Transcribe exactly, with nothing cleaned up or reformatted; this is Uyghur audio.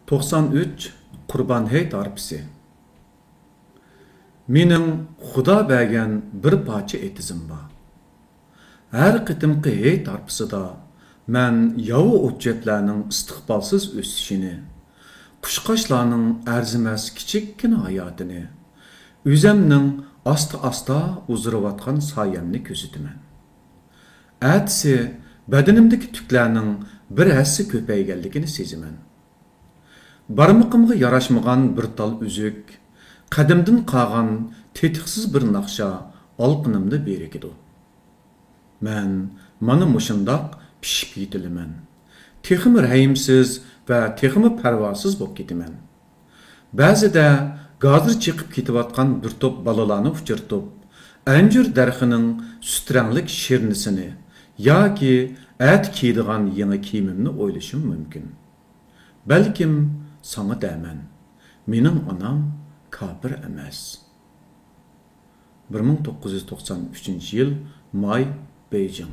توقسان ئۈچ، قۇربان ھېيت ھارپىسى. مېنىڭ خۇدا بەرگەن بىر پارچە ئېتىزىم بار. ھەر قېتىمقى ھېيت ھارپىسىدا مەن ياۋا ئوت-چۆپلەرنىڭ ئىستىقبالسىز ئۆسۈشىنى، قۇشقاچلارنىڭ ئەرزىمەس كىچىككىنە ھاياتىنى، ئۆزەمنىڭ ئاستا-ئاستا ئۇزىرىۋاتقان سايەمنى كۆزىتىمەن. ئەتىسى بەدىنىمدىكى تۈكلەرنىڭ بىر ھەسسە كۆپەيگەنلىكىنى سېزىمەن. بارمىقىمغا ياراشمىغان بىر تال ئۈزۈك، قەدىمدىن قالغان تېتىقسىز بىر ناخشا ئالىقىنىمدا بېرىكىدۇ. مەن مانا مۇشۇنداق پىشىپ يېتىلىمەن. تېخىمۇ رەھىمسىز ۋە تېخىمۇ پەرۋاسىز بولۇپ كېتىمەن. بەزىدە گازىر چېقىپ كېتىۋاتقان بىر توپ بالىلارنى ئۇچرىتىپ، ئەنجۈر دەرىخىنىڭ سۈت رەڭلىك شىرنىسىنى ياكى ئەتە كىيىدىغان يېڭى كىيىمىمنى ئويلىشىم مۇمكىن. بەلكىم ساڭا دەيمەن، مېنىڭ ئانام كاپىر ئەمەس. بىر مىڭ توققۇز يۈز توقسان ئۈچىنچى يىل، ماي، بېيجىڭ.